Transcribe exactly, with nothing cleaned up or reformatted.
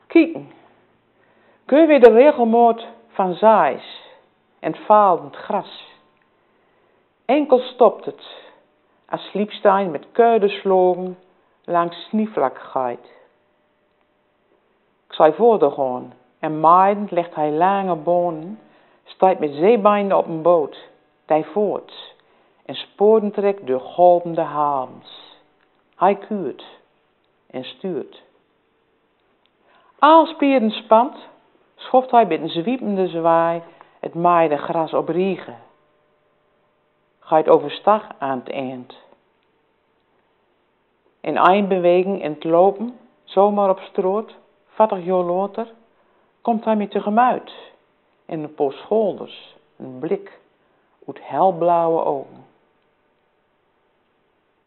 Kieken. Guf wi de regelmoot van zaais en faalden gras. Enkel stopt het, as sliepstein met kuide slogen langs snievlak geit. Ik zij voort doorgaon en maaidend legt hij lange bonen, stijt met zeebeinen op een boot, die voort en sporen trekt door golvende havens. Hij kuurt en stuurt. Als spieren spant, schoft hij met een zwiepende zwaai het maaide gras op riegen. Geit overstag aan het eind. In ein beweging in het lopen, zomaar op stroot, fattig johr later, komt hij mij tegemoet in een poos scholders, een blik uit helblauwe ogen.